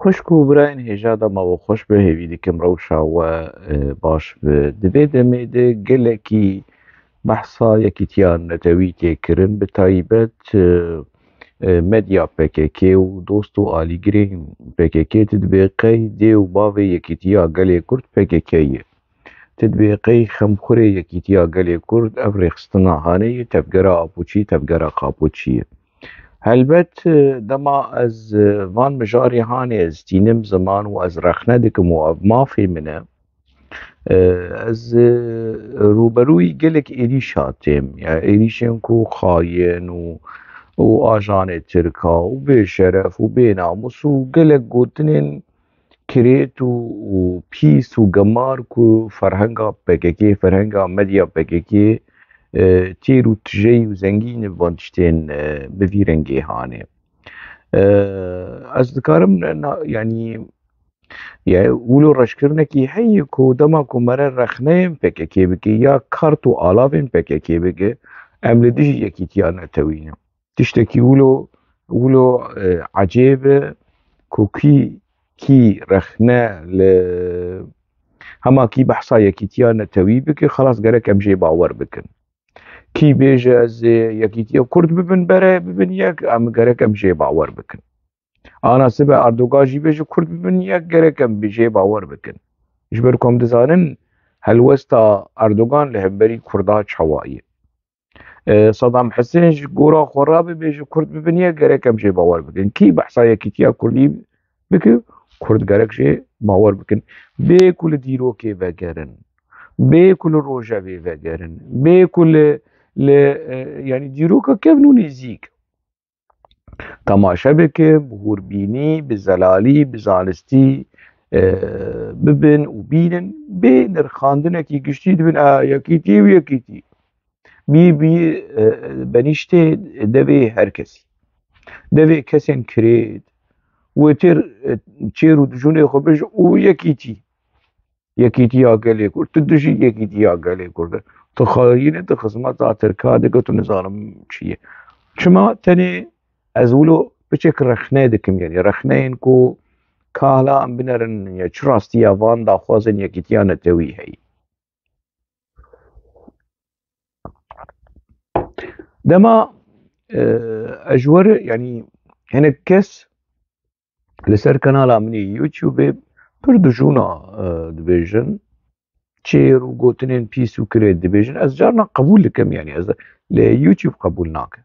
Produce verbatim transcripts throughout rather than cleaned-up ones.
Xwişk û birayên hêja, dema we xweş be, hêvî dikim rewşa we, e, baş be. Di vê demê de gelekî behsa yekîtiya netewî tê kirin, bi taybet, e, e, medya P K K û dost û alîgirên P K K. Tu dibê qey dê û bavê yekîtiya gelê Kurd P K K ye. Tu dibê qey xemxurê yekîtiya gelê Kurd ev rêxistina hanê ye, tevgera Apoçî, tevgera Qapoçî ye. Helbet, e, dema ez, e, van mijarê hanê ez tînim ziman û ez rexne dikim û ev mafê min e, e, ez, e, rûberûyî gelek êrîşa têm. Ya êrîşên ku xayin û, û ajanê Tirka û bêşeref û bênamûs û gelek gotinên kirêt û, û pîs û gemar ku ferhenga P K K, ferhenga medya P K K, e, têr û tijey û zengîn e, van tiştên, e, bi vî rengê hanê. E, ez dikarim ne-, na-, yanî, ya wilo reşkirinekî heye ku dema ku mere rexneyên P K K bike ya kart û alavên P K K bike, em li dijî yekîtiya netewî ne. Tiştekî wilo, wilo, e, ecêb e ku kî, kî rexne li hema kî behsa yekîtiya netewî bike, xelas gerek em jê bawer bikin. Kî bêje ez ê yekîtiya Kurd bibin bere, bibin yek, em gerek em jê bawer bikin. Ana sibe Erdogan jî bêje Kurd bibin yek, gerek em bi jê bawer bikin. Ji ber ku em dizanin helwesta Erdogan li hemberî Kurda çawa ye. E, Saddam Husên ji gora xwe rabibêje Kurd bibin yek, gerek em jê bawer bikin. Kî behsa yekîtiya Kurdî bike, Kurd gerek jê bawer bikin. Bê ku li dîrokê vegerin, bê ku li rojevê vegerin, bê ku li, li, e, yanî dîroka kevn û nêzîk temaşe bike, bi hûrbînî, bi zelalî, bi zanistî, e, bibin û bînin, bê nirxandinekî giştî dibin, a, yekîtî û yekîtî. Bî, bî, e, benîştê devê her kesî. Devê kesên kirêt, wê têr, e, çêr û dijûnê xwe bij û yekîtî. Yekîtiya gelê Kurd. Tu dijî yekîtiya gelê Kurd e. Tu xayîn e, tu xizmeta Tirka dike, tu nizanim çi ye. Çima tenê ez wilo piçek rexne dikim, yanî rexneyên ku kahla em binerin, ya çi rastiya van daxwazên yekîtiya netewî heye. Dema, e, ez ji we re, yanî hinek kes li ser kanala min ê YouTube pir dijûna, e, dibêjin, çêr û gotinên pîs û kirêt dibêjin. Ez carna qebûl dikim, yanî ez li YouTube qebûl nakim.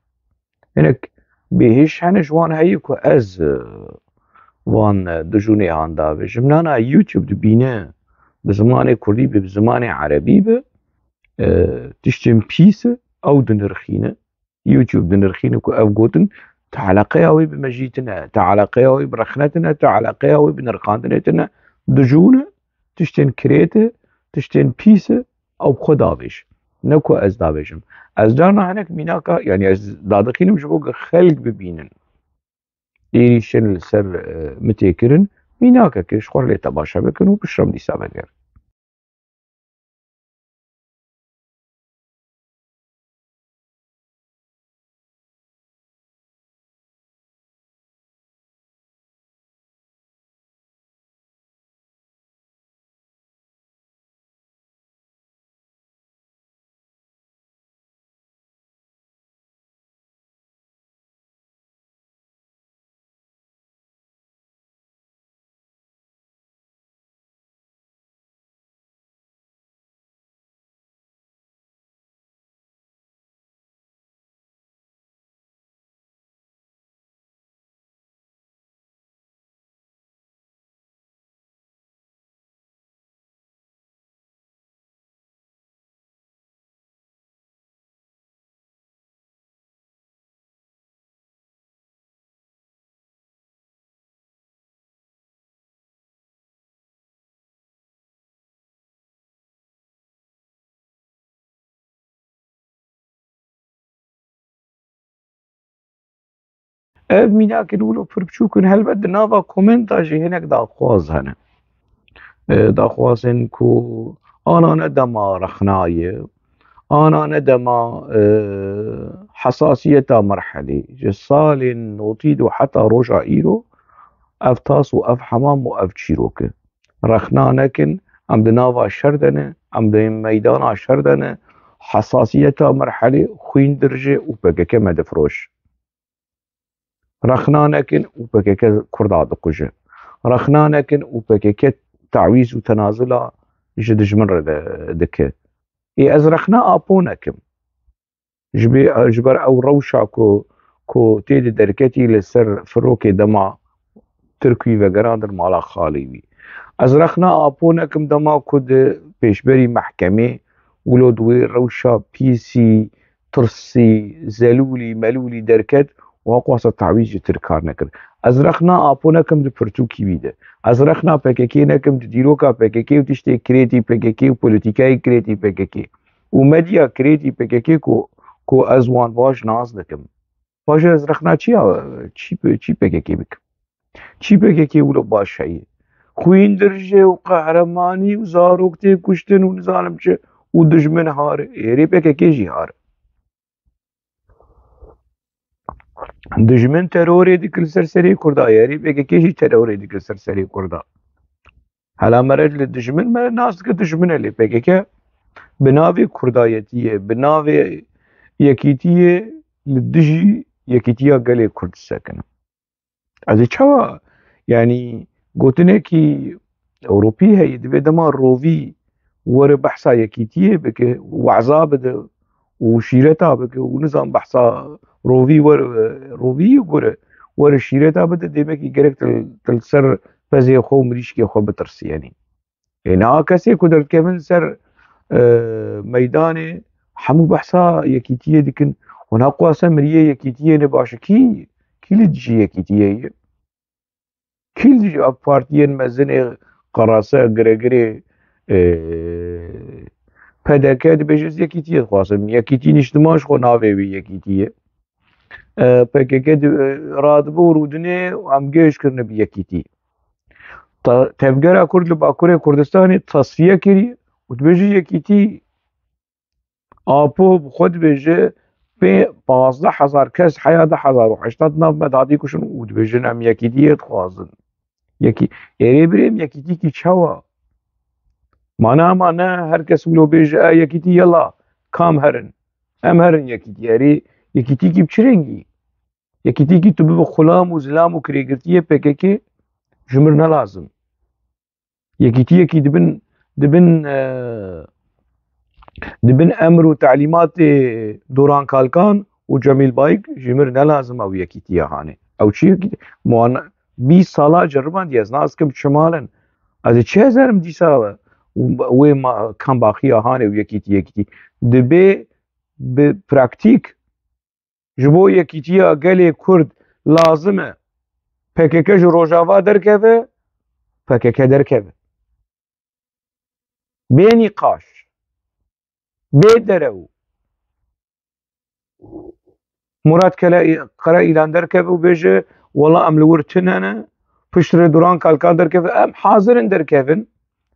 Hinek bêhîş hene ji wan heye ku ez, e, van, e, dijûnê han davêjim. Nana YouTube dibîne bi zimanê kurdî be, bi zimanê erebî be, e, tiştên pîs e, ew dinirxîne. YouTube dinirxîne ku ev gotin, ti eleqeya wê bi mejî tine, ti eleqeya wê bi rexne tine, ti eleqeya wê bi nirxandinê tine, dijûn e, tiştên kirêt e, tiştên pîs e, ew bi xwe davêj. Ne ku ez davêjim. Ez carna hinek mînaka, yanî ez dadixînim ji bo ku xelk bibînin. Êrîşên li ser, e, min tê kirin, mînakeke ji xwe re lê temaşe bikin û bişirem dîsa vegerin. Ev mînakên wilo pir biçûk in. Helbet di nava komenta jî hinek daxwaz hene. E, daxwazên ku ana ne dema rexna ye, ana ne dema, e, hesasiyeta merhelê. Ji salên notî û heta roja îro ev tas û ev hemam û ev çîrok e. Rexna nekin, em di nava şer de ne, em di meydana şer de ne, hesasiyeta merhelê xwîn dirije û P K K me difiroş. Rexna nekin û P K K Kurda dikuje. Rexna nekin û P K K tawîz û tenazila ji dijmin re de, dike. Ê ez rexna Apo nekim. Ji bê, ji ber ew rewşa ku, ku tê de derketî li ser firokê dema Tirk wî vegerandin mala xalê wî. Ez rexna Apo nekim dema ku di pêşberî mehkemê wilo di wê rewşa pîsî, tirsî, zelûlî, melûlî derket û heqwasa tawîz ji Tirkan nekir. Ez rexna Apo nekim di pirtûkî wî de. Ez rexna P K K nekim di dîroka P K K û tiştê kirêtî P K K û polîtîkayê kirêtî P K K û medya kirêtî P K K ku, ku ez wan baş nas dikim. Baş e, ez rexna çi ya, çi, çi P K K bikim? Çi P K K wilo baş heye? Xwîn dirije û qehremanî û zarok tê kuştin û nizanim çi û dijmin har e. Êrê P K K jî har e. Dijmin terorê dikir ser serê Kurda, êrê P K K jî terorê dikir ser serê Kurda. Hela mere li dijmin, me nas dike dijmin e, lê P K K bi navê Kurdayetiyê, bi navê yekîtiyê li dijî yekîtiya gelê Kurd disekine. Ez ê çawa, yanî gotinekî Ewropî heye, divê dema rovî were behsa yekîtiyê bike, weza bide û şîreta bike û nizam behsa rovî were, rovî gure, were şîreta bide, demekî gerek til, til ser pezê xwe û mirîşkê xwe bitirsî, yanî. Ê, niha kesê ku derdikevin ser, e, meydanê, hemû behsa yekîtiyê dikin. Wana qwase miriyê yekîtiyê ne baş e. Kî, kî li dijî yekîtiyê ye? Kî li dijî ev partiyên mezin ê qerase, giregirê, e, P D K dibêje ez yekîtiyê dixwazim. Yekîtî nîştiman ji xwe navê wî yekîtî ye. E, P K K di, e, radibe û rûdinê û em gêj kirine bi yekîtî. Ta-, tevgera Kurd li Bakurê Kurdistanê tasfiye kirî û dibêje yekîtî. Apo bi xwe dibêje pê pazdeh hezar kes heya du hezar û heştê nav me dadî kuşin û dibêjin em yekîtiyê dixwazin. Yekî, êrê birêm yekîtîkî çawa? Mana ma ne her kes wilo bêje, e, yekîtî yela, kam herin? Em herin yekîtî. Erê, yekîtîkî bi çi rengî? Yekîtîkî tu bibe xulam û zilam û kirêgirtiyê P K K ji mir ne lazim. Yekîtiyekî dibin, dibin, e, dibin emr û telîmatê Duran Kalkan û Cemîl Bayik ji mir ne lazim ew yekîtiye hanê. Ew çi yekî-, muan-, bîst sala ceribandiye, ez nas kim çi mal in. Ez ê çi hezerim dîsa wê ma-, kam baxiya hanê û yekîtî, yekîtî. Dibê bi praktîk ji bo yekîtiya gelê Kurd lazim e P K K ji Rojava derkeve, P K K derkeve. Bê nîqaş, bê derew. Murat Kele-, Karaîlan derkeve û bêje, wela em li wir tune ne, piştre Duran Kalkan derkeve, em hazir in derkevin.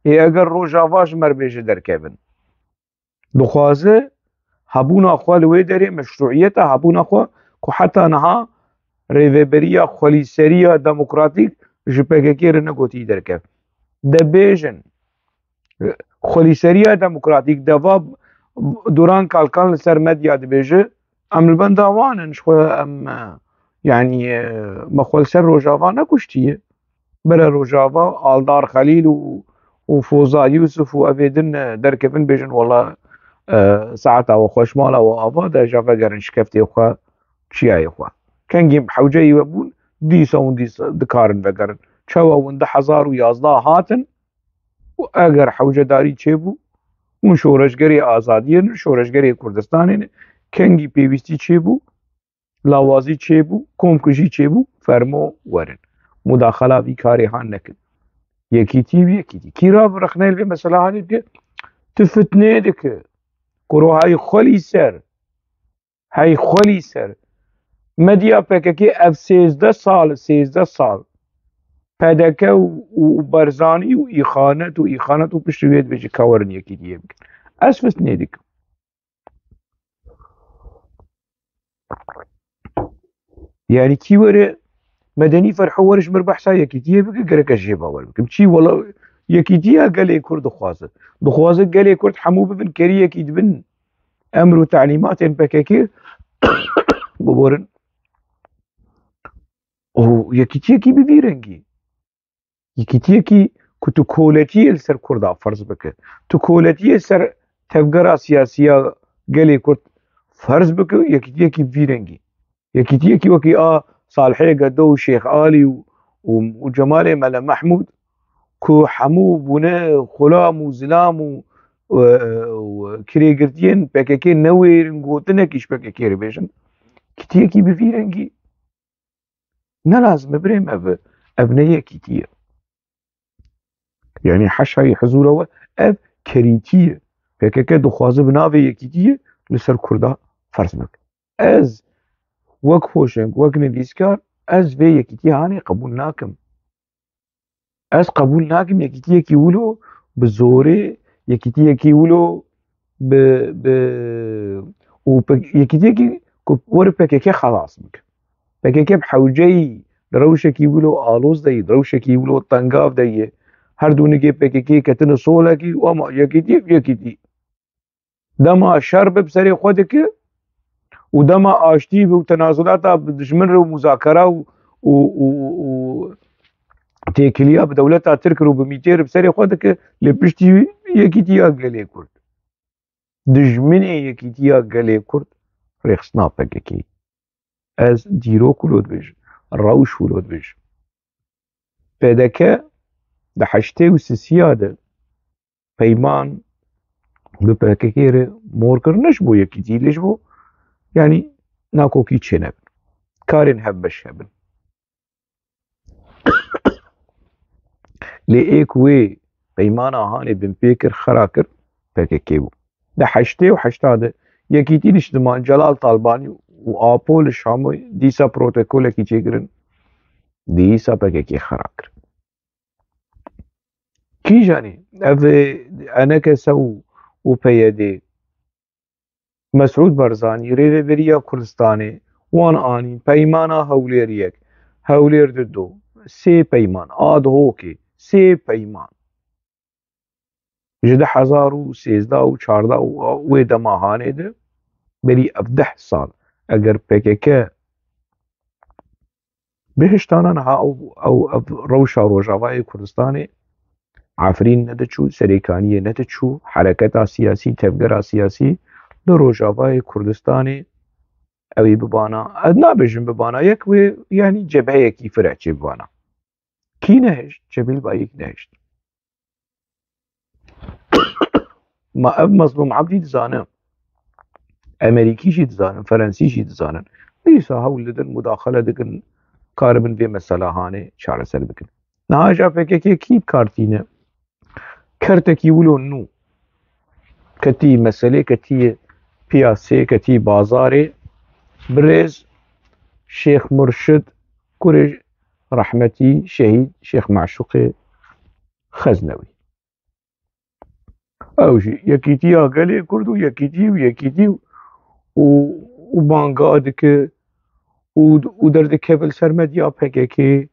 Ê eger Rojava ji me re bêje derkevin. Dixwaze hebûna xwe li wê derê, meşrûiyeta hebûna xwe ku heta niha rêveberiya xwelîseriya demokratîk ji P K K re negotî derkev. Dibêjin, xwelîseriya demokratîk deva Duran Kalkan li ser medya dibêje, em li benda wan in, ji xwe em, e, yanî, e, me xwe li ser Rojava nekuştiye. Bere Rojava, Aldar Xelîl û, û Foza Yusuf û evê din, e, derkevin bêjin, wela, e, saeta we xweş, mala we ava de, ja vegerin şikeftê xwe, çiyayê xwe. Kengî hewceyî we bûn, dîsa hûn dîsa dikarin vegerin. Çawa hûn du hezar û yazdeh hatin û eger hewcedarî çêbû, hûn şoreşgerê azadiyê ne, şoreşgerê Kurdistanê ne, kengî pêwîstî çêbû, lawazî çêbû, komkujî çêbû, fermo werin. Mudaxala vî karê han nekin. Yekîtî bi yekîtî. Kî ra bi rexneyê vê mesela hanê dike, tu fitnê dike. Kuro hey xwelî ser. Hey xwelî ser. Medya P K K ev sêzdeh sal, sêzdeh sal. P D K û, û Barzanî û îxanet û îxanet û piştî wê dibêje ka werin yekîtiyê bikin. Ez fitnê dikim. Yani kî were Medenî Ferho, were ji mir behsa yekîtiyê bike, gerek ez jê bawer bikim. Çi wela yekîtiya gelê Kurd dixwaze? Dixwaze gelê Kurd hemû bibin keriyekî di bin emr û telîmatên P K K, biborin. Û yekîtiyekî bi vî rengî. Yekîtiyekî ku tu koletiyê li ser Kurda ferz bike. Tu koletiyê ser tevgera siyasî ya gelê Kurd ferz bike, yekîtiyekî vî rengî. Yekîtiyekî wekî a Salihê Gedo û Şêx Alî û, û, û Cemalê Mele Mehmûd ku hemû bûne xulam û zilam û, û, û kirêgirtiyên P K K newêrin gotinekî ji P K K re bêjin. Yekîtiyekî bi vî rengî. Ne lazim e birêm ev, ev ne yekîtî ye. Yanî heşayî hizûra we, ev kerîtî ye. P K K dixwaze bi navê yekîtiyê li ser Kurda ferz bike. Ez wek hoşeng, wek nivîskar, ez vê yekîtiyê hanê qebûl nakim. Ez qebûl nakim yekîtiyekî wilo bi zorê, yekîtiyekî wilo bi, bi, û pe-, yekîtiyekî ku were P K K xelas bike. P K K bi hewceyî di rewşekî wilo aloz de yî, di rewşekî wilo tengav de yî. Her du nigê P K K ketine solekî û ama yekîtî, yekîtî. Dema şer bi, bi serê xwe dike û dema aştî bi û tenazulata bi dijmin re û muzakera û, û, û, û têkiliya bi dewleta Tirk re û bi mîtê re bi serê xwe dike, lê piştî wî yekîtiya gelê Kurd. Dijminê yekîtiya gelê Kurd rêxistina P K K. Ez dîrok wilo dibêjim, rewş wilo dibêjim. P D K di heştê û sisiya de peyman bi P K K re mor kir, ne ji bo yekîtî, lê ji bo, yanî, nakokî çênebin. Karên hevbeş hebin. Lê ê ku wê peymana hanê binpê kir, xera kir, P K K bû. Di heştê û heşta de yekîtî niştiman, Celal Talbanî û Apo li Şamê dîsa protokolekî çêkirin, dîsa P K K xera kir. Kîjanî? Ev, e, ENKS û, û P Y D, Mesûd Barzanî, rêveberiya Kurdistanê, wan anîn peymana Hewlêr yek, Hewlêr du, sê peyman, ad hocê, sê peyman. Ji du hezar û sêzdeh û çardeh û wê dema hanê de, berî ev deh sal, eger P K K bihiştana niha ew, ew, ev rewşa Rojavayê Kurdistanê, Efrîn nediçû, Serêkaniyê nediçû, hereketa siyasî, tevgera siyasî li Rojavayê Kurdistanê ew ê bibana, ez nabêjim bibana, yek wê, yanî cebheyekî fireh çê bibana. Kî nehişt? Cemîl Bayik nehişt. Ma ev Mezlûm Ebdî dizane, Emerîkî jî dizanin, Ferensî jî dizanin. Dîsa hewl didin, mudaxele dikin, karibin vê mesela hanê çareser bikin. Niha ja P K K kî bi kar tîne? Kertekî wilo nû ketî meselê, ketî piyasê, ketî bazarê. Birêz Şêx Murşid, kurê rehmetî şehîd Şêx Meşûqê Xeznewî. Ew jî yekîtiya gelê Kurd û yekîtî û yekîtî û, û, û banga dike û, û derdikeve li ser medya P K K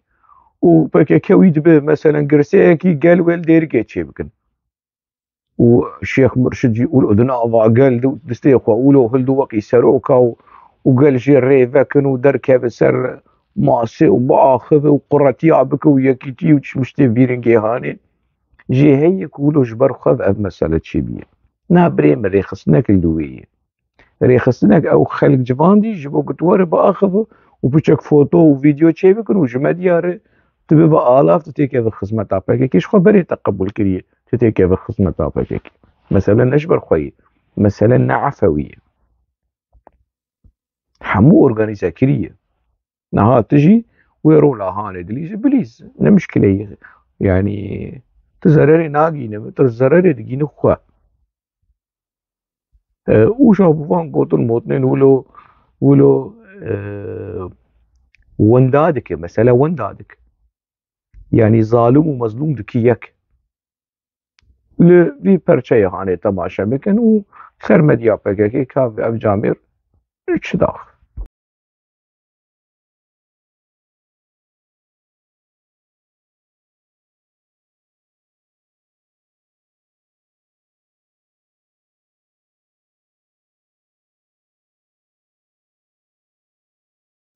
û P K K wî dibe, meselen, girseyekî gel wê li Dêrikê çêbikin. Û Şêx Murşid jî û di nava gel de distê xwe ûlo hildu wekî seroka û, û gel jê rê vekin û derkeve ser masê û biaxive û quretiya bike û yekîtî û çi miştê vîringê hanê. Jê heye ku wilo ji ber xwe ev mesele çêbûye. Na birê min, rêxistinek li wê ye. Rêxistinek ew xelk civandî ji bo ku tu were biaxive û piçek foto û vîdeo çêbikin û ji medya re tu bibe alav, tu têkeve xizmeta P K K. Ji xwe berê te qebûl kiriye, tu têkeve xizmeta P K K. Mesele ne ji ber xwe ye. Mesele ne efewî ye. Hemû organîze kiriye. Niha tu jî wê rola hanê dilîzî, bilîz. Ne mişkile ye. Yanî tu zererê nagînî, tu zererê digînî xwe. E, û ja bi van gotin motinên wilo, wilo, e, winda dike, mesele winda dike. Yanî zalim û mezlûm dike yek. Li vî perçeyê hanê temaşe bikin û ser medya P K K ka ev camêr çi dax.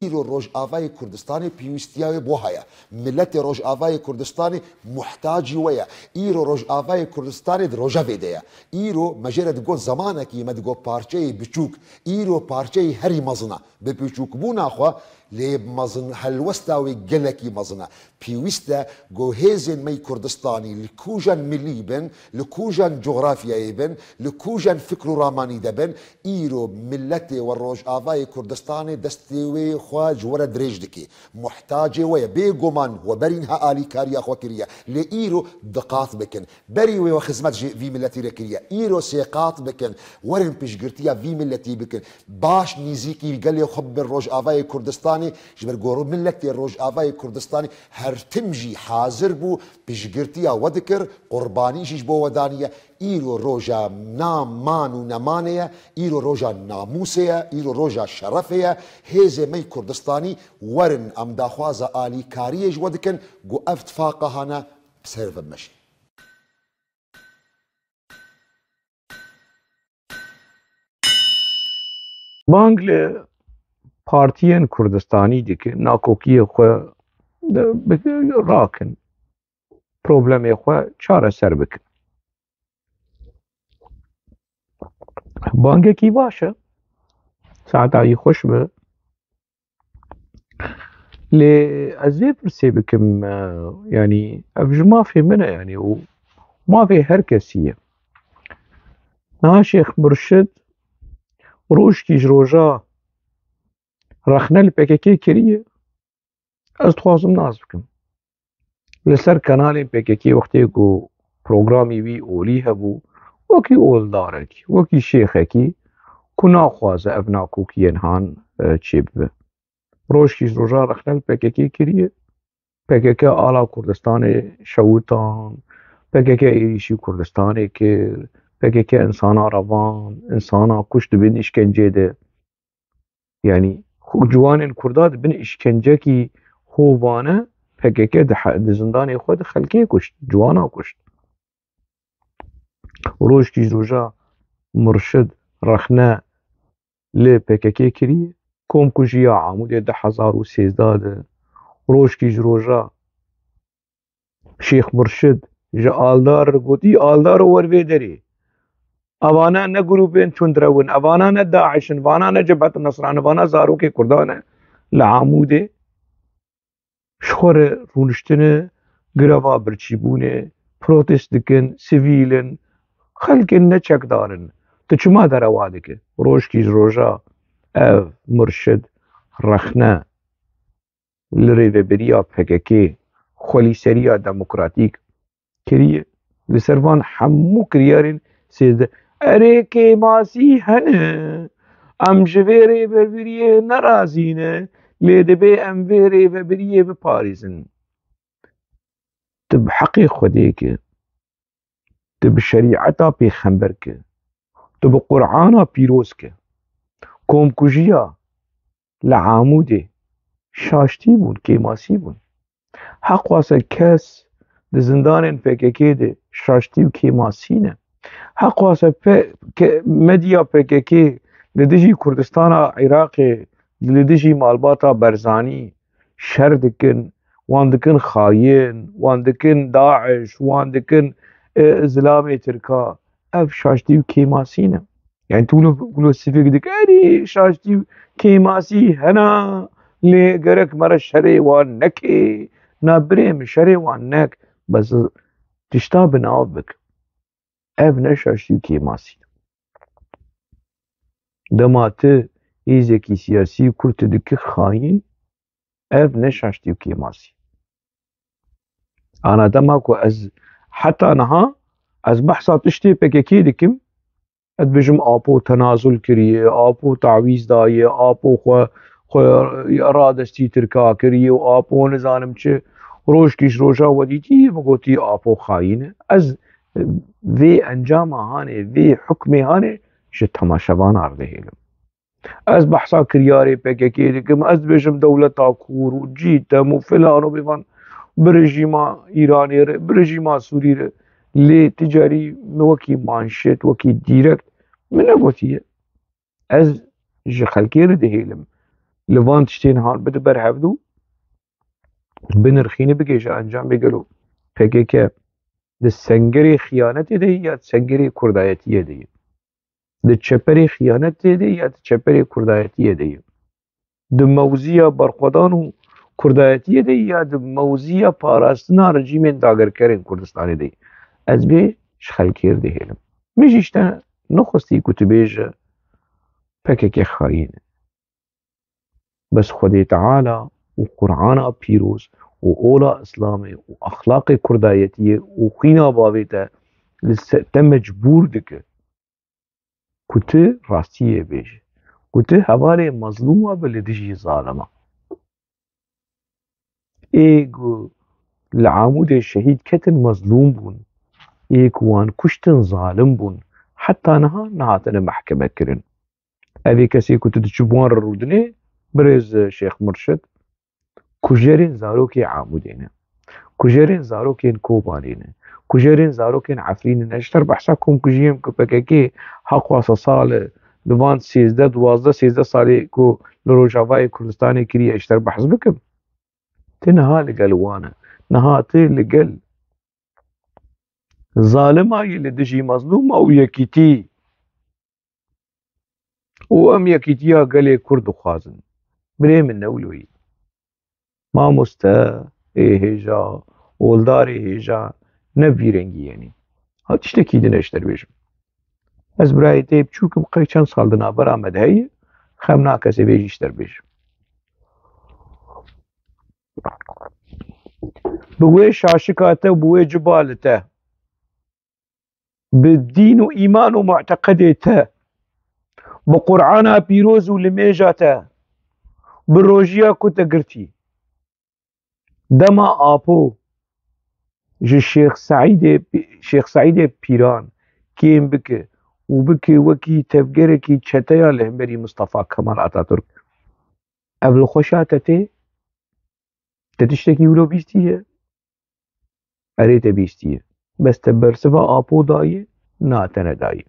Îro Rojavayê Kurdistanê pêwîstiya wê bo heye. Miletê Rojavayê Kurdistanê muhtacî we ye. Îro Rojavayê Kurdistanê di rojevê de ye. Îro me jê re digot zemanekî, me digot parçeyê biçûk. Îro parçeyê herî mezin e. Bi biçûkbûna xwe, lê mezin, helwesta wê gelekî mezin e. Pêwîst e ku hêzên me yê Kurdistanî li kûjan milî bin, li kûjan cografyayê bin, li kûjan fikr û ramanî de bin, îro miletê we Rojavayê Kurdistanê destê wê xwe ji we re dirêj dike. Muhtacê we ye. Bêguman we berî niha alîkariya xwe kiriye. Lê îro diqat bikin. Berî wê we xizmet ji vî miletî re kiriye. Îro sêqat bikin. Werin piştgirtiya vî miletî bikin. Baş nîzîkî gelê xwe bibin Rojavayê Kurdistanê. Ji ber ku miletê Rojavayê Kurdistanê her tim jî hazir bû, piştgirtiya we dikir, qurbanî jî ji bo we daniye. Îro roja na man û nemanê ye, îro roja namûsê ye, îro roja şerefê ye. Hêzê me yê Kurdistanî werin em daxwaza alîkariyê ji we dikin, ku ev tifaqa hane bi ser ve meşe. Bang li partiyên Kurdistanî dike, nakokiyê xwe de bi-, rakin, problemê xwe çareser bikin. Bangekî baş e. Saeta wî xweş be. Lê ez vê pirsê bikim, e, yanî ev ji mafê min e, yanî û mafê her kesî ye. Niha Şêx Murşid rojkî ji roja rexne li P K K kiriye. Ez dixwazim nas bikim. Li ser kanalên P K K wextê ku programî wî olî hebû, wekî oldarekî, wekî şêxekî ku naxwaze ev nakokiyên han, e, çêbibe. Rojkî ji roja rexne li P K K kiriye. P K K ala Kurdistanê şewitan, P K K êrîşî Kurdistanê kir, P K K insana revand, insana kuşt di bin îşkencê de. Yanî, xwe ciwanên Kurda di bin îşkencekî hovane P K K di he-, di zindanê xwe de xelkê kuşt, ciwana kuşt. Rojkî ji roja Murşid rexne li P K K kiriye, komkujiya Amûdê du hezar û sêzdeh de, rojkî ji roja Şêx Murşid ji Aldar gotî, Aldaro wer vê derê. Evana ne grûpên tundrew in, evana ne DAIŞ in, vana ne Cebhet Nesran in, vana zarokê Kurdan e li Amûdê. Ji xwe re rûniştine, greva birçîbûnê, protest dikin, sivîl in, xelk in ne çekdar in. Tu çima derewa dike? Rojkî ji roja ev Murşid rexne li rêveberiya P K K, xwelîseriya demokratîk kiriye. Li ser van hemû kiryarên sêzdeh, erê kêmasî hene. Em ji vê rêvebiriyê nerazî ne, lê divê em vê rêvebiriyê biparêzin. Tu bi heqê Xwedê ke, tu bi şerîeta pêxember ke, tu bi Qur'ana pîroz ke, komkujiya li Amûdê şaştî bûn, kêmasî bûn. Heqwase kes di zindanên P K K de şaştî û kêmasî ne. Heqwase pe-, ke-, medya P K K li dijî Kurdistana Iraqê, li dijî malbata Barzanî şer dikin, wan dikin xayin, wan dikin DAIŞ, wan dikin, e, zilamê Tirka. Ev şaştî û kêmasî ne. Yani tu wilo, wilo sivik dike, erê şaştî û kêmasî hena, lê gerek me re şerê wan neke. Na birê min, şerê wan nek. Bes tişta bi nav bik. Ev ne şaştî û kêmasî ne. Dema tu hêzekî siyasî Kurd dike xayîn, ev ne şaştî û kêmasî. Ana dema ku ez heta niha ez behsa tiştê P K K dikim, ez dibêjim Apo tenazul kiriye, Apo tawîz daye, Apo xwe, xwe radestî Tirka kiriye û Apo nizanim çi. Rojkî ji roja we dîtî, min gotî Apo xayîn e. Ez vê encama hanê, vê hukmê hanê ji temaşevana re dihêlim. Ez behsa kiryarê P K K dikim, ez dibêjim dewleta kûr û cîtem û filan û bêvan bi rejîma Îranê re, bi rejîma Sûrî re. Lê ti carî min wekî manşet, wekî dîrekt min negotiye. Ez ji xelkê re dihêlim. li van tiştên han bide ber hevdû, binirxîne bigêje encamê gelo P K K di sengerê xiyanetê de ye ya di sengerê kurdayetiyê de ye. Di çeperê xiyanetê de ya di çeperê kurdayetiyê de ye. Di mewziya berxwedan û kurdayetiyê de ya di mewziya parastina rejîmên dagirkerên Kurdistanê de ye. Ez vê ji xelkê re dihêlim. Min jî ji te nexwestî ku tu bêje P K K xayîn e. Bes Xwedê Teala û Qur'ana pîroz û ola Îslamê û exlaqê kurdayetiyê û xwîna bavê te li se-, te mecbûr dike ku tu rastiyê bêje, ku tu hevalê mezlûma be li dijî zalima. Ê ku li Amûdê şehîd ketin mezlûm bûn, ê ku wan kuştin zalim bûn, heta niha nehatine mehkeme kirin. Evê kesê ku tu diçû bi wan re rûdinê, birêz Şêx Murşid, kujerên zarokê Amûdê ne. Kujerên zarokên Kobanê ne. Kujerên zarokên Efrînê ne. Ji te re behsa komkujiyên ku P K K heqwasa sal e, li van sêzdeh, duwazdeh, sêzdeh salê ku li Rojavayê Kurdistanê kiriye, ji te re behs bikim. Tu niha li gel wan e. Niha tu li gel zalima yî li dijî mezlûma û yekîtî. Û em yekîtiya gelê Kurd dixwazin. Birê min ne wilo yî. Mamoste ê hêja, oldarê hêja, ne vî rengî yenî. Ha tiştekî din ez ji te re bêjim. Ez birayê te yê biçûk im, qey çend sal di navbera me de heye, xem nake ez ê vê jî ji te re bêjim. Bi wê şaşika te û bi wê ciba li te, bi dîn û îman û mu'teqedê te, bi Qur'ana pîroz û limêja te, bi rojiya ku te girtî, dema Apo ji Şêx Seîdê, Şêx Seîdê Pîran kêm bike û bike wekî tevgerekî çeteya li hemberî Mistefa Kemal Ataturk, ev li xweşa te tê? Te tiştekî wilo bîstiye? Erê, te bîstiye. Bes te bersiva Apo dayê? Na, te nedayê.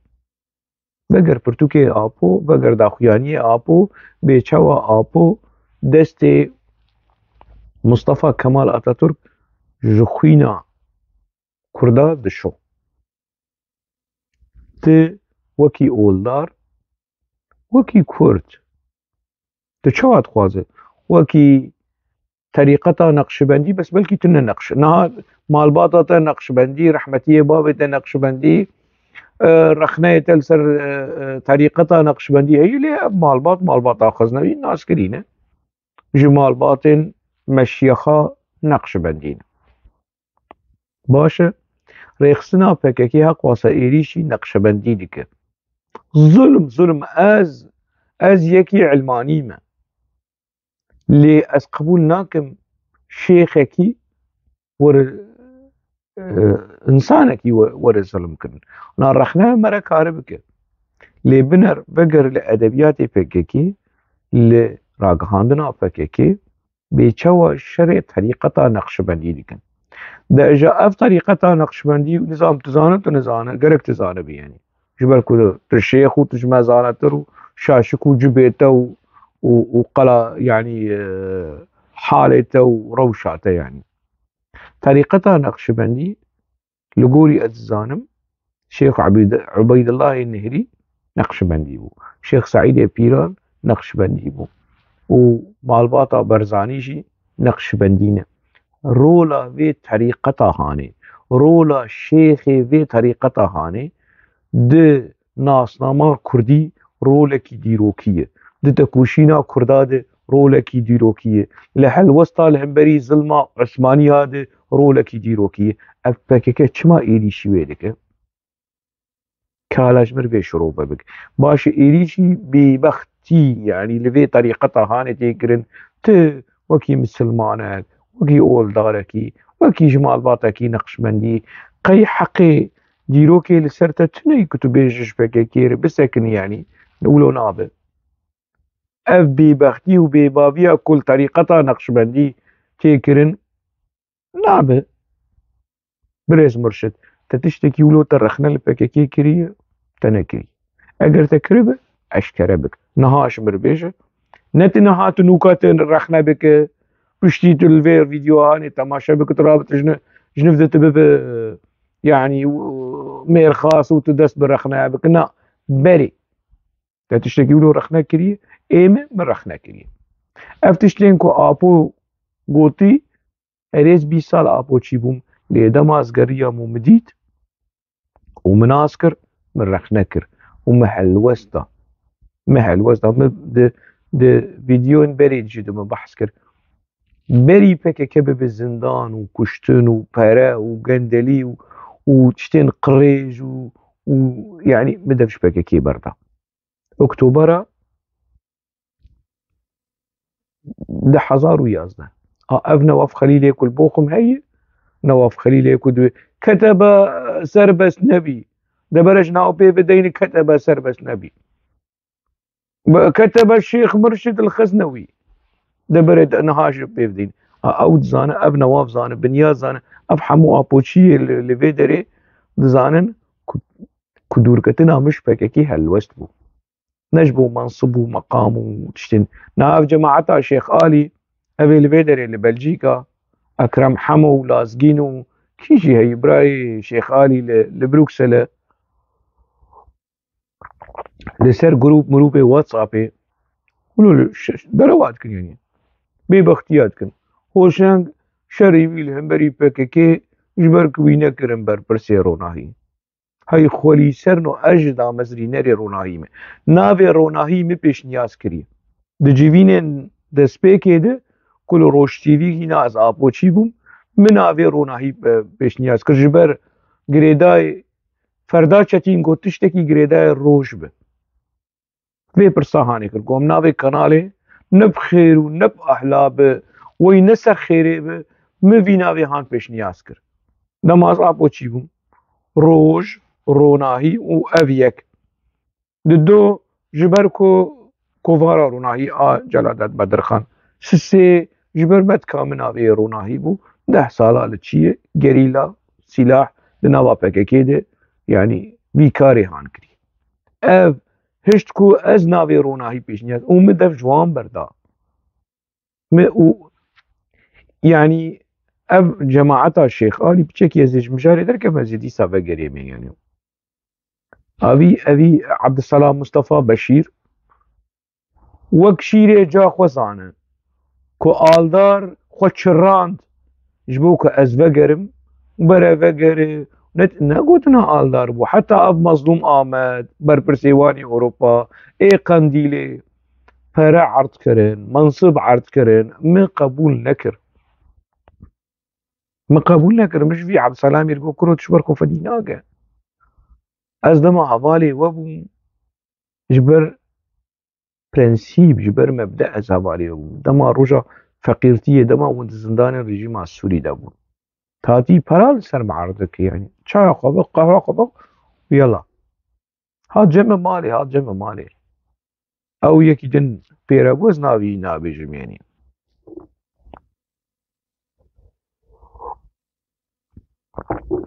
Veger pirtûkê Apo, veger daxuyaniyê Apo, bê çawa Apo destê Mustafa Kemal Ataturk ji xwîna Kurda dişo. Tu wekî oldar, wekî Kurd, tu çawa dixwaze? Wekî terîqeta Neqşibendî, bes belkî tu ne Neqş-, niha malbata te Neqşibendî, rehmetiyê bavê te Neqşibendî, e, rexneyê te li ser, e, e, terîqeta Neqşibendî heye, lê ev malbat, malbata xeznewî naskirî ne. Ji malbatên meşyexa Neqşibendî ne. Baş e, rêxistina P K K heqwasa êrîşî Neqşibendî dike. Zulm, zulm, ez, ez yekî ilmanî me. Lê ez qebûl nakim şêxekî were, e, insanekî we-, were zulm kirin. Na rexne me re kare bike. Lê biner veger li edebiyatê P K K, li ragihandina P K K, bê çawa şerê terîqeta Neqşibendî dikin. De ja ev terîqeta Neqşibendî, nizam tu zane, tu nizane, gerek tu zane bi, yanî. Ji ber ku tu şêx û tu ji me zanetir û şaşik û cibê te û, û, û qela, yanî, e, halê te û rewşa te, yanî. Terîqeta Neqşibendî, li gorî ez dizanim, Şêx Ebîd-, Ubeydillahê Nehrî Neqşibendî bû. Şêx Seîdê Pîran Neqşibendî bû. Û malbata Berzanî jî Neqşibendî ne. Rola vê terîqeta hanê, rola şêxê vê terîqeta hanê di nasnama kurdî rolekî dîrokî ye. Di tekoşîna kurda de rolekî dîrokî ye. Li helwesta li hemberî zilma Osmaniya de rolekî dîrokî ye. Ev P K K çima êrîşî wê dike? Kala ji mir vê şirove bik. Baş e, êrîşî bêbextî, yanî li vê terîqeta hanê tê kirin. Tu wekî misilmanek, wekî oldarekî, wekî ji malbatekî Neqşbendî, qey heqê dîrokê li ser te tune ye ku tu bêjî ji P K K re bisekinî, yanî wilo nabe. Ev bêbextî û bêbaviya ku li terîqeta Neqşbendî tê kirin nabe. Birêz Murşid, te tiştekî wilo te rexne li P K K kiriye? Te nekiriye. Eger te kiribe, eşkere bik. Niha ji mir bêje, Ne tu niha tu nûka tu rexne bike, piştî tu li vê vîdyoanê temaşe bike, tu rabite ji ni-, ji niv de tu bibe, yanî, û, mêrxas û tu dest bi rexne bike. Na, berê. Te tiştekî wilo rexne kiriye, ê min, min rexne kiriye. Ev tiştên ku Apo gotî, erê ez bîst sal Apo çî bûm, lê dema ez geriyam û min dît, û min nas kir, min rexne kir û min helwest da. Min helwest da. Min di, di vîdyoyên berê jî de min behs kir. Berî P K K bibe zindan û kuştin û pere û gendelî û, û tiştên qirêj û, û, yanî, min dev ji P K K berda. Oktobera du hezar û yazdeh. A, ev Newaf Xelîlê ku li Boxim heye, Newaf Xelîlê ku dibê ketebe serbest nebî. Debere ji nav pê ve deyne ketebe serbest nebî. Be-, ketebe Şêx Mirşid li Xeznewî. Debere de niha ji pê ve deyne. A, ew dizane, ev Newaf zane, Binyaz zane, ev hemû Apoçiyê li, li vê derê dizanin ku, ku dûrketina min ji P K K helwest bû. Ne ji bo mensib û meqam û tiştên. Niha ev cemaeta Şêx Alî, ev ê li vê derê li Belcîka, Ekrem Hemo û Lazgîn û kî jî heye, birayê Şêx Alî li, li Brukselê, li ser grûp mirûpê WhatsAppê, wilo li ş-, ş-, derewa dikin, yanî bêbextiya dikin. Hoşeng şerê wî li hemberî P K K ji ber ku wî nekirin berpirsê ronahî. Hey xwelî serno, ez ji damezrînerê ronahî me. Navê ronahî min pêşniyaz kiriye. Di civînên destpêkê de ku li Roj T V hîna ez Apoçî bûm, min navê ronahî, e, pêşniyaz kir. Ji ber girêdayê Ferda Çetîn got, tiştekî girêdayê roj bi. Vê pirsa hanê kir. Gom navê kanalê ne bi xêr û ne bi ehla bi, wey ne ser xêrê bi, min vî navê han pêşniyaz kir. Dema ez Apoçî bûm. Roj, ronahî û ev yek. Di do ji ber ku kovara ronahî a Celadet Bedirxan. Sisê ji ber me dika min navê ronahî bû. Deh sala li çiyê, gerîla, sîlah li nava P K K de, yanî vî karê han kirî. Ev hişt ku ez navê ronahî pêşniyaz û min dev ji wan berda. Min û, yanî, ev cemaeta Şêx Alî piçekî ez ê ji mijarê derkevim, ez ê dîsa vegerê me, yanî. Avî, evî Ebdiselam Mustafa Beşîr wek şîrê ca xwe zane ku Aldar xwe çirand ji bo ku ez vegerim û bere vegere. Ne, negotina Aldar bû. Heta ev Mazlûm Amed, berpirsê Wanê Ewropa, ê Qendîlê, pere erd kirin, mensib erd kirin, min qebûl nekir. Min qebûl nekir. Min ji vî Ebdiselamê re got, kuro, tu ji ber xwe fedî nake. Ez dema hevalê we bûm, ji ber prensîp, ji ber mebde ez hevalê we bûm. Dema roja feqîrtiyê, dema hûn di zindanên rejîma Sûrî de bûn. Tatî pera li ser me erd dike, yanî. Çaya xwe bi, qehwa xwe bi, yela. Hat cem me malê, hat cem me malê. Ew yekî din pêre bû, ez navî nabêjim, yanî.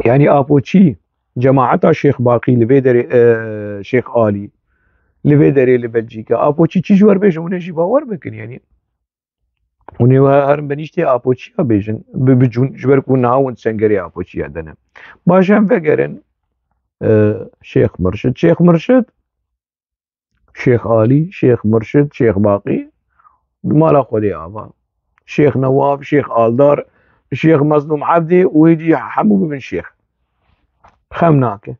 Yanî Apoçî, cemaeta Şêx Baqî li vê derê, e, Şêx Alî, li vê derê li Belcîka. Apoçî çi ji wer bêje, hûn ê jî bawer bikin, yanî. Hûn ê herin benîştê Apoçiya bêjin, bi, bicûn, ji ber ku niha hûn sengerê Apoçiya de ne. Baş em vegerin, e, Şêx Mirşid. Şêx Mirşid, Şêx Alî, Şêx Mirşid, Şêx Baqî, di mala Xwedê ava. Şêx Newaf, Şêx Aldar, Şêx Mezlûm Ebdê û êdî hemû bibin şêx. Xem nake.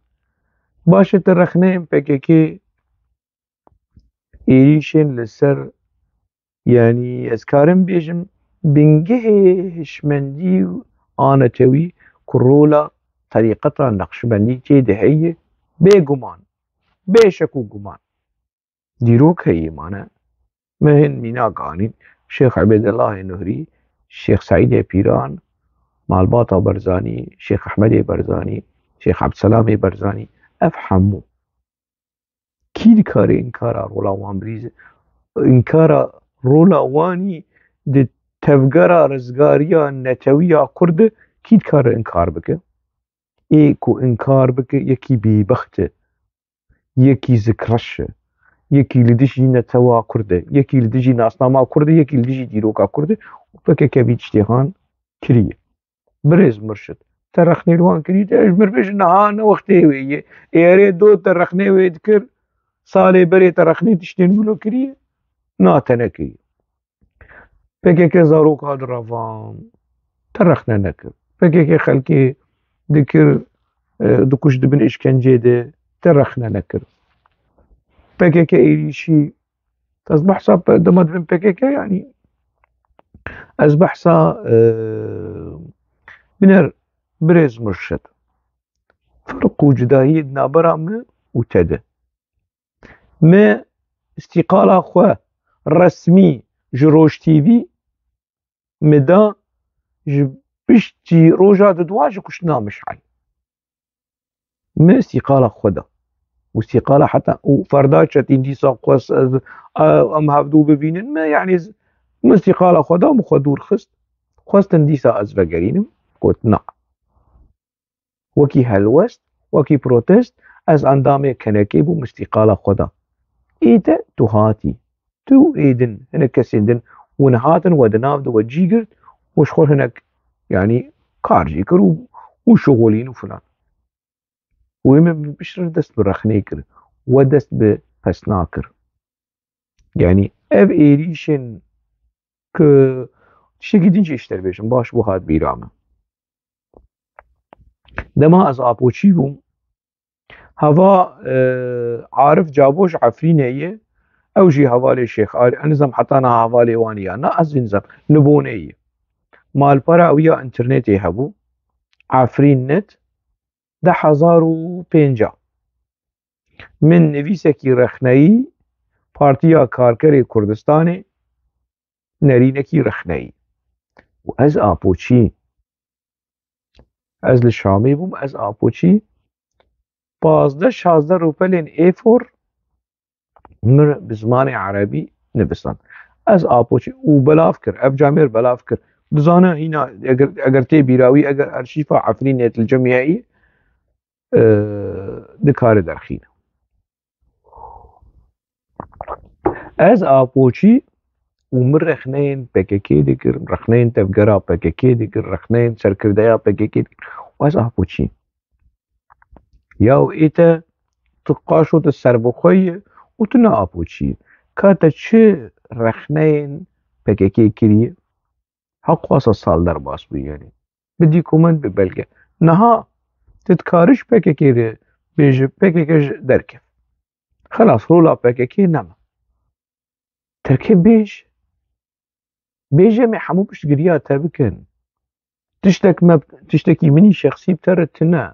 Baş e, tu rexneyên P K K êrîşên li ser, yanî ez karim bêjim, bingehê hişmendî û a netewî ku rola terîqeta Neqşbendî tê de heye, bêguman, bê şek û guman. Dîrok heye mane. Me hin mînak anîn, Şêx Ebêdillahê Nuhrî, Şêx Seîdê Pîran, Malbata Barzanî, Şêx Ehmedê Barzanî, Şêx Ebdselamê Barzanî, ev hemû. Kî dikare înkara rola wan birîze? Înkara rola wanî di tevgera rizgariya netewiya Kurd de kî dikare înkar bike? Ê ku înkar bike, yekî bêbext e, yekî zikreş e, Yekî li dijî netewa Kurd e, yekî li dijî nasnama Kurd e, yekî li dijî dîroka Kurd e û P K K vî tiştê han kiriye. Birêz Murşid, te rexnê li wan kirî, te ji mir bêjin niha ne wextê wê ye. Ê erê do te rexnê wê dikir, salê berê te rexnê tiştên wilo kiriye? Na, te nekiriye. P K K zaroka direvand, te rexne nekir. P K K xelkê dikir, e, dikuşt, di bin îşkencê de, te rexne nekir. P K K êrîşî, ez behsa pe-, dema dibin P K K, yanî ez behsa, e, biner birêz Murşid. Ferq û cudahiyê di navbera min û te de. Me îstîqala xwe resmî ji Roj T V me da, ji piştî roja didwa ji kuştina Mişal. Me îstîqala xwe da. Û îstîqala heta û ferda çetîn dîsa xwest ez, e, em hevdû bibînin me, yanî z-, me îstîqala xwe da, min xwe dûr xist. Xwestin dîsa ez vegerînim, got na. Wekî helwest, wekî protest, ez endamê K N K'ê bûm, îstîqala xwe da. Ê te tu hatî. Tu û ê din, hinek kesên din, hûn hatin we di nav de we cî girt û ji xwe hinek, yanî kar jî kir û, û şixulîn û filan. Û ê min bi piştre dest bi rexnê kir, we dest bi pesna kir. Yanî ev êrîşên ku tiştekî din jî ji te bêjim, baş bû hat bîra min. Dema ez Apoçî bûm, heva, e, Arif Cabo ji Efrînê ye, ew jî hevalê Şêx Alî, ez nizam heta niha hevalê wan ya, na ez jî nizam, li Bonê ye. Malpera wî ya înternetê hebû, Efrîn net, du hezar û pênc. Min nivîsekî rexneyî Partiya Karkerê Kurdistanê, nerînekî rexneyî. Û ez Apoçî. Ez li Şamê bûm, ez Apoçî. Pazdeh şazdeh rûpelên êfor min bi zimanê erebî nivisand. Ez Apoçî û belav kir, ev camêr belav kir. Dizane hîna eger, eger tê bîra wî, eger arşîfa Efrînê li cem heyî, e, dikare derxîne. Ez Apoçî û min rexneyên P K K dikir, rexneyên tevgera P K K dikir, rexneyên serkirdeya P K K dikir. Û ez Apoçî. Ya ê te, tu qaşo, tu serbixwe yî û tu ne Apoçî yî. Ka te çi rexneyên P K K kiriye? Heq xwasa sal derbas bû, yanî bi dîkument, bi belge. Niha tu dikarî ji P K K re bêje, P K K ji derkev. Xelas, rola P K K nema. Derkev bêj. Bêje me hemû piştgiriya te bikin. Tiştek me, tiştekî min î şexsî bi te re tune.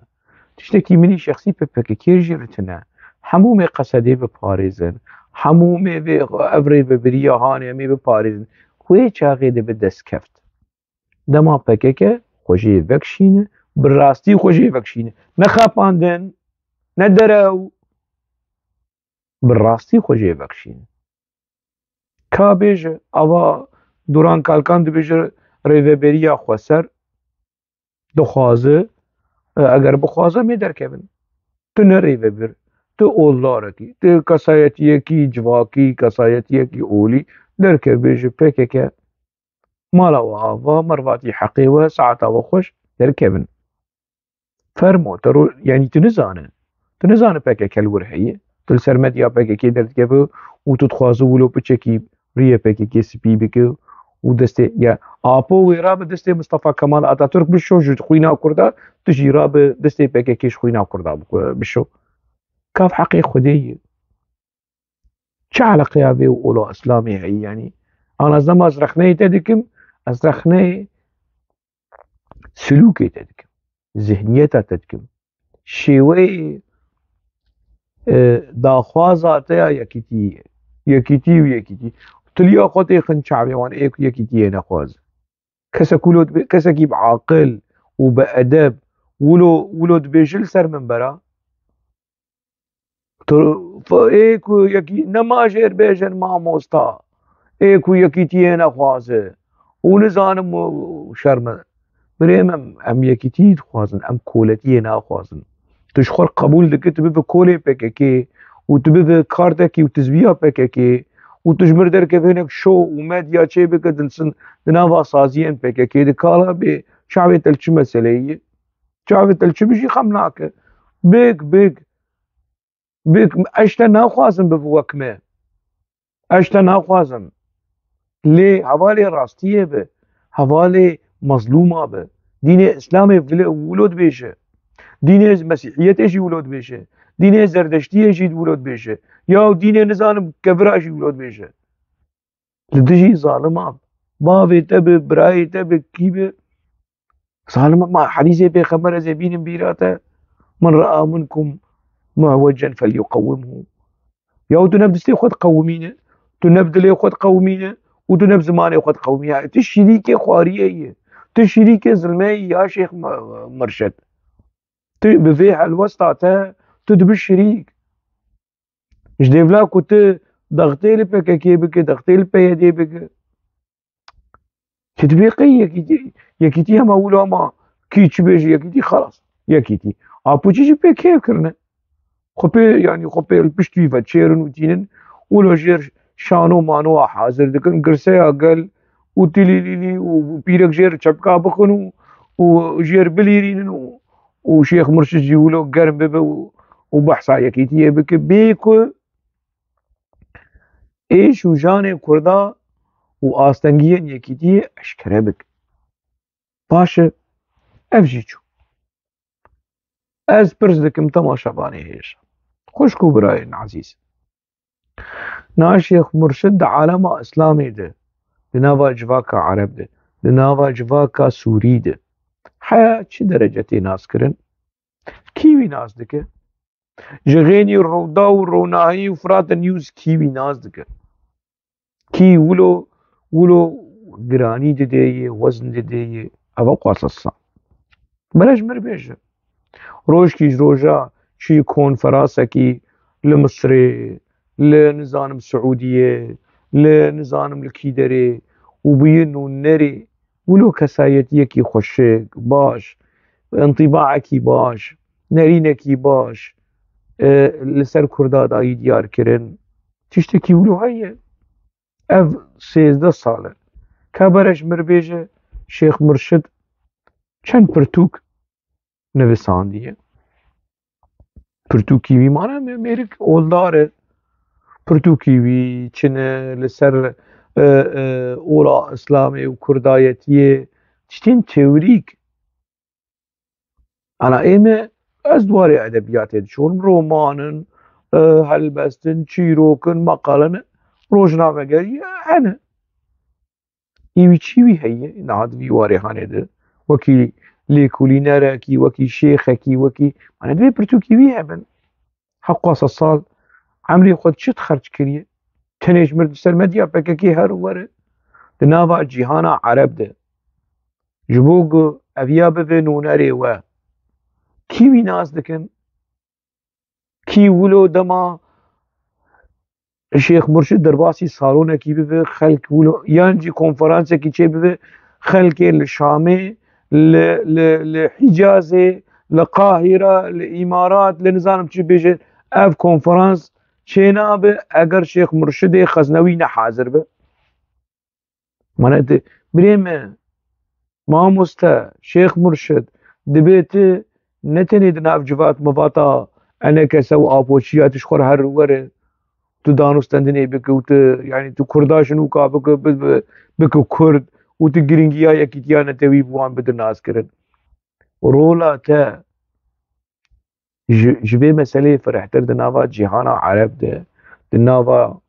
Tiştekî min î şexsî bi P K K jî re tune. Hemû me qesedê biparêzin. Hemû me vê, ev rêvebiriya hanê em ê biparêzin. Wê çaxê dibe destkeft. Dema P K K xwe jê vekişîne, bi rastî xwe jê vekişîne. Ne xapandin, ne derew. Bi rastî xwe jê vekişîne. Ka bêje, ava Duran Kalkan dibêje rêveberiya xweser dixwaze, e, eger bixwaze, em ê derkevin. Tu ne rêvebir, tu oldarekî, tu kesayetiyekî civakî, kesayetiyekî olî, derkev, bêje P K K mala we ava, mervatî heqê we, saeta we xweş, derkevin. Fermo, te ro-, yanî tu nizane. Tu nizane P K K li wir heye. Tu li ser medya P K K derdikeve û tu dixwaze wilo piçekî riyê P K K spî bike û destê, ya Apo wê rabe destê Mustafa Kemal Atatürk bişo ji xwîna Kurda, tu jî rabe destê P K K ji xwîna Kurda bixwe-, bişo. Kav heqê Xwedê ye. Çi eleqeya vê û ola Îslamê heye? Yanî, ana ez dema ez rexneyê te dikim, ez rexneyê silûkê te dikim, zihniyeta te dikim, şêweyê, e, daxwaza te ya yekîtî ye. Yekîtî û yekîtî. Tiliya xwe têxin çavê wan ê ku yekîtiyê nexwaze. Kesek wilo dibe-, kesekî bi aqil û bi edeb wilo, wilo dibêje li ser minbera, Tu, f-, ê ku yekî nema jêr bêjin mamosta, ê ku yekîtiyê nexwaze û nizanim û şerm e. Birê min, em yekîtî dixwazin, em koletiyê naxwazin. Tu ji xwe qebûl dikî, tu bibe kolê P K K û tu bibe kartekî û tizbiya P K K û tu ji mir derkeve hinek şo û medya çê bike dinsin di nava saziyên P K K de kala bê çavê te li çi meseleyê ye? Çavê te li çi bijî xem nake? Bik, bik, bik, ez ji te naxwazim bibe wek me. Ez ji te naxwazim. Lê hevalê rastiyê be, hevalê mezlûma be. Dînê Îslamê vile wilo dibêje. Dînê Mesîhiyetê jî wilo dibêje. Dînê Zerdeştiyê jî wilo dibêje. Ya dînê nizanim kevira jî wilo dibêje. Li dijî zalima, bavê te bi, birayê te bi, kî bi? Zalim, ma hedîsê pêxember ez ê bînim bîra te. "Men raa minkum mu'wecen felyuqewwimhu." Ya tu ne bi distê xwe diqewimîne, tu ne bi dilê xwe diqewimîne û tu ne bi zimanê xwe diqewimîne. Tu şirîkê xwariyê yî, tu şirîkê zilmê yî ya Şêx M-, Mirşid. Tu bi vê helwesta te, tu dibi şirîk. Ji dêvla ku tu dextê li P K K bike, dextê li P Y D bike. Tu dibê qey yekîtî, yekîtî hema wilo hema kî çi bêje, yekîtî xelas. Yekîtî. Apoçî jî pê kêf kirine. Xwe pê, yanî xwe pê li pişt wî ve çêrin û tînin. Wilo jêr şano manoa hazir dikin. Girseya gel û tilîlîlî û pîrek jêr çepka bixin û, û jêr bilîrînin û, û Şêx Murşid jî wilo germ bibe û, û behsa yekîtiyê bike. Bê ku êş û janê Kurda û astengiyên yekîtiyê eşkere bik. Baş e, ev jî çû. Ez pirs dikim temaşevanê hêja. Xwişk û birayên ezîz. Na Şêx Murşid di alema Îslamê de, di nava civaka Ereb de, di nava civaka Sûrî de, heya çi derece tê naskirin? Kî wî nas dike? Ji xênî Rûda û Ronahî û Firat News kî wî nas dike? Kî wilo, wilo giranî didê yê, wezn didê yê? Eva qasasa. Bere ji mir bêje. Rojkî ji roja çi konferasekî li Misirê, li nizanim Siûdiyê, li nizanim li kî derê û bûye nûnerê, wilo kesayetiyekî xweşik, baş, intîbaekî baş, nerînekî baş, e, li ser Kurda dayî diyar kirin. Tiştekî wilo heye. Ev sêzdeh sal e. Ka bere ji mir bêje Şêx Murşid çend pirtûk nivisandiye. Pirtûkî wî mane mê-, mêrik oldar e. Pirtûkî wî çin e li ser, e, e, ola Îslamê û Kurdayetiyê. Tiştên teorîk. Ana ê me, ez di warê edebiyatê diçûm, roman in, e, helbest in, çîrok in, meqale ne, rojnamegerî hene. Ê wî çî wî heye, niha di vî warê hanê de, wekî lêkolînerekî, wekî şêxekî, wekî, mane divê pirtûkî wî hebin. Heqqa sed sal emrê xwe çi xerc kiriye? Tenê ji mir di ser medya P K K her were. Di nava cîhana Ereb de. Ji bo ku eviya bibe nûnerê we. Kî wî nas dikin? Kî wilo dema Şêx Murşid derbasî salonekî bibe, xelk wilo, yan jî konferansekî çê bibe, xelkê li Şamê, li, li, li Hicazê, li Qahîra, li Îmarat, li nizanim çi bêje, ev konferans çênabe eger Şêx Murşidê Xeznewî ne hazir be. Mane tu, birê me, mamoste, Şêx Murşid, dibê tu ne tenê di nav civat mivata enekese û apoçiya tu ji xwe re her were, tu danûstendinê bike û tu, yanî tu Kurda ji nûka bike, bi, bi, bike Kurd û tu girîngiya yekîtiya netewî bi wan bide naskirin. Rola te ji, ji vê meseleyê firehtir di nava cîhana Ereb de, di nava,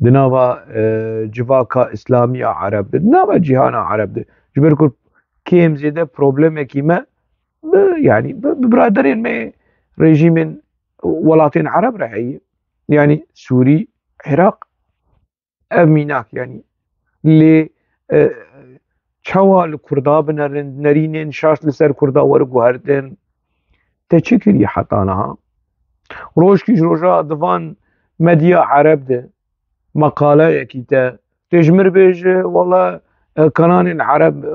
di nava, e, civaka Îslamiya Ereb de, di nava cîhana Ereb de. Ji ber ku kêm zêde problemekî me bi, yanî bi, bi biraderên me rejîmên welatên Ereb re heye. Yanî Sûrî, Iraq, ev mînak, yanî lê, e, çawa li Kurda binerin, nerînên şaş li ser Kurda were guhertin? Te çi kiriye heta niha? Rojkî ji roja di van medya Ereb de meqaleyekî te, tê ji mir bêje, wele, e, kanalên Ereb, e,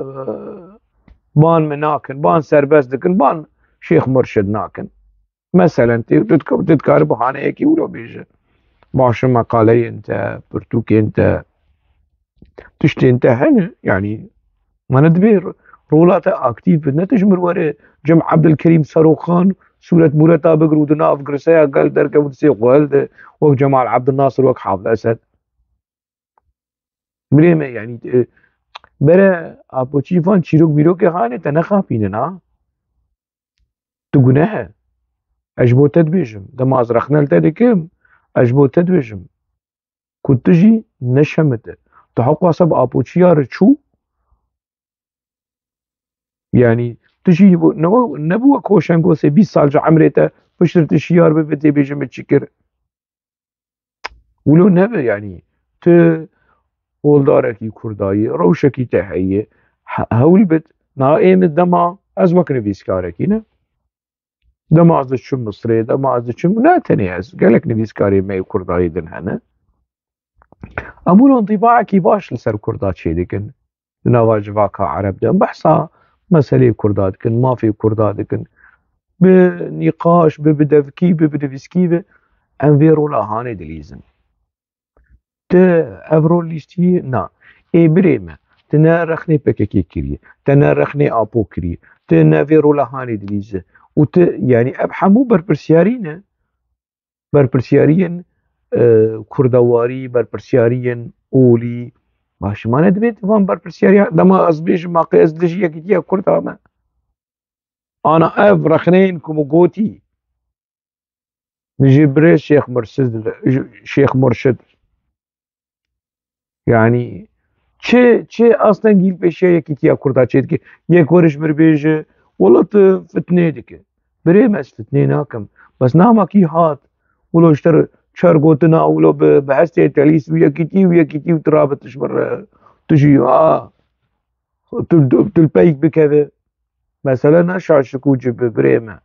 ban me nakin, ban serbest dikin, ban Şêx Murşid nakin. Meselen, tu, tu, tu dikare bihaneyekî wilo bêje. Baş e, meqaleyên te, pirtûkên te, tiştên te hene, yanî, mane dibê ro-, rola te aktîf bi. Ne tu ji mir were Cem Abdülkerim Seroxan sûret mûreta bigir û di nav girseya gel derkevin sê xwe hilde, wek Cemal Abdülnasir, wek Hafid Esed. Birê me, yanî, e, bere apoçî van çîrok mîrokê hanê te nexapînin, ha? Tu guneh e. Ez ji bo te dibêjim. Dema ez rexne li te dikim, ez ji bo te dibêjim. Ku tu jî neşemite. Tu heqwa se bi apoçiya re çû, yanî, tu jî bo-, ne we-, nebû wek Hoşengosê bîst sal ji emrê te piştre tu şiyar bibî, tê bêjin min çi kir. Wilo nebe, yanî, tu oldarekî Kurdayî, rewşekî te heye, he-, hewl bid, na ê min dema ez wek nivîskarekî ne. Dema ez diçim Misrê, dema ez diçim, ne tenê ez, gelek nivîskarê me yê Kurdayî din hene. Em wilo întîbaekî baş li ser Kurda çêdikin. Di nava civaka Ereb de em behsa meseleyê Kurda dikin, mafê Kurda dikin. Bi nîqaş, bi, bi devkî, bi, bi nivîskî, bi em vê rola hanê dilîzin. Ti ev rol lîstî na. Ê birê me, ti ne rexnê P K K kiriye, te ne rexnê Apo kiriye, ti ne vê rola hanê dilîze. Û ti, yanî ev hemû berpirsiyarî ne. Berpirsiyariyên, e, kurdewarî, berpirsiyariyên olî. Baş, mane dibê van berpirsiyariya, dema ez bêjim, maqê ez dijî yekîtiya Kurda me. Ana ev rexneyên ku min gotî, ji birê Şêx Murşid, Şêx Murşid. Yanî çi, çi astengî li pêşiya yekîtiya Kurda çêdike? Yek were ji mir bêje, wela tu fitnê dike. Birê me, ez fitnê nakim. Bes namakî hat, wilo ji te re çar gotina, wilo bi, bi hestê te lîst û yekîtî û yekîtî û tu rabit ji mir re. Tu jî, a, tu, tu, tu li peyk bikeve. Mesele ne şaşik û cib e, birê me.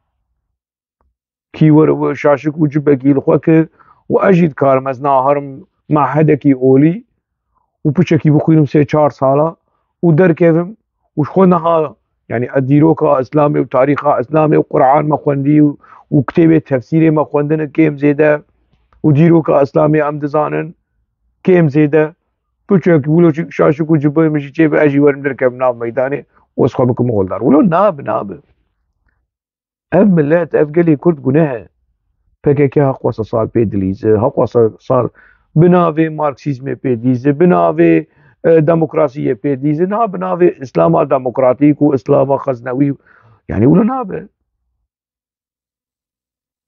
Kî were we şaşik û cibekî li xwe kir û ez jî dikarim ez naherim mehedekî olî û piçekî bixwînim sê çar sala û derkevim û ji xwe niha, yanî, ez dîroka Îslamê û tarîxa Îslamê û Quran me xwendî û, û kitêbê tefsîrê me xwendine kêm zêde û dîroka Îslamê em dizanin kêm zêde. Piçekî wilo şaşik û cibê min jî çêbe, ez jî werim derkevim nav meydanê û ez xwe bikim oldar. Wilo nabe, nabe. Ev milet, ev gelê Kurd guneh e. P K K heqwasa sal pê dilîze, heqwasa sal bi navê Marksîzmê pê dilîze, bi navê, e, demokrasiyê pê dilîze, niha bi navê Îslama demokratîk û Îslama xeznewî, yanî wilo nabe.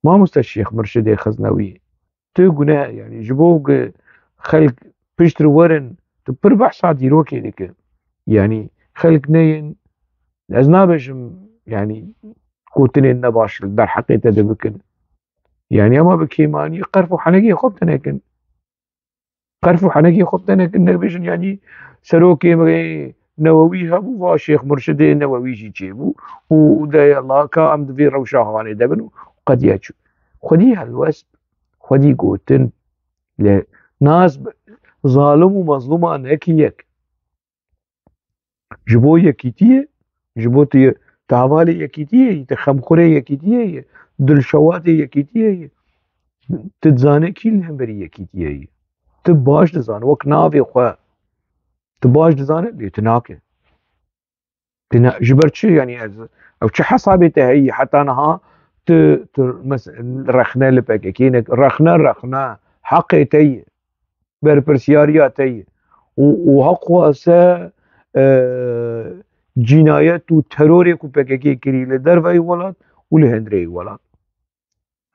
Mamoste Şêx Murşidê Xeznewî, tu guneh, yanî ji bo ku xelk piştre werin, tu pir behsa dîrokê dike. Yanî xelk neyên, ez nabêjim, yanî gotinên nebaş li derheqê te de bikin. Yanî ema bi kêmanî qerf û henegê xwe bi te nekin. Qerf û henekê xwe bi te nekin, nebêjin, yanî serokê me Newewî hebû, va Şêx Murşidê Newewî jî çêbû û, û de laka em di vê rewşa hanê de bin û qediya çû. Xwedî helwest, xwedî gotin, lê nas bi zalim û mezlûma nekî yek. Ji bo yekîtiyê, ji bo tu, tu hevalê yekîtiyê yî, tu xemxurê yekîtiyê yî, dilşewatê yekîtiyê yî. Tu dizane kî li hemberî yekîtiyê yî. Tu baş dizane, wek navê xwe. Tu baş dizane, lê tu nake. Tu ne, ji ber çi, yanî ez, ew çi hesabê te heyî, heta niha tu, tu mes-, rexne li P K K ne, rexne, rexne, heqê te ye. Berpirsiyariya te ye. Û, û heqwase, e, cînayet û terorê ku P K K kirî li derveyî welat û li hundireyî welat.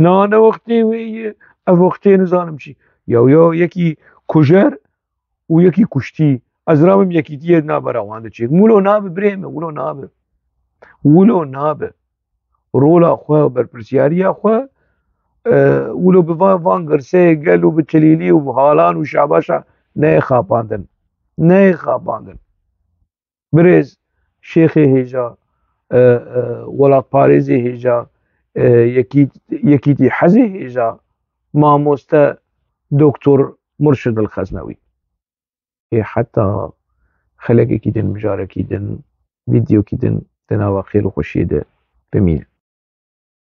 Na ne wextê wê ye, ev wextê nizanim çi. Ya, ya yekî kujer û yekî kuştî. Ez rabim yekîtiyê di navbera wan de çêkim. Wilo nabe birê me, wilo nabe. Wilo nabe. Rola xwe, berpirsiyariya xwe, e, wilo bi va-, van girseyê gel û bi tilîlî û bi halan û şabaşa neyê xapandin. Neyê xapandin. Birêz şêxê hêja, e, e, welatparêzê hêja, e, yekît-, yekîtî hezê hêja, mamoste Doktor Murşid El Xeznewî. Ê heta xelekekî din, mijarekî din, vîdeokî din di nava xêr û xweşiyê de bimîne.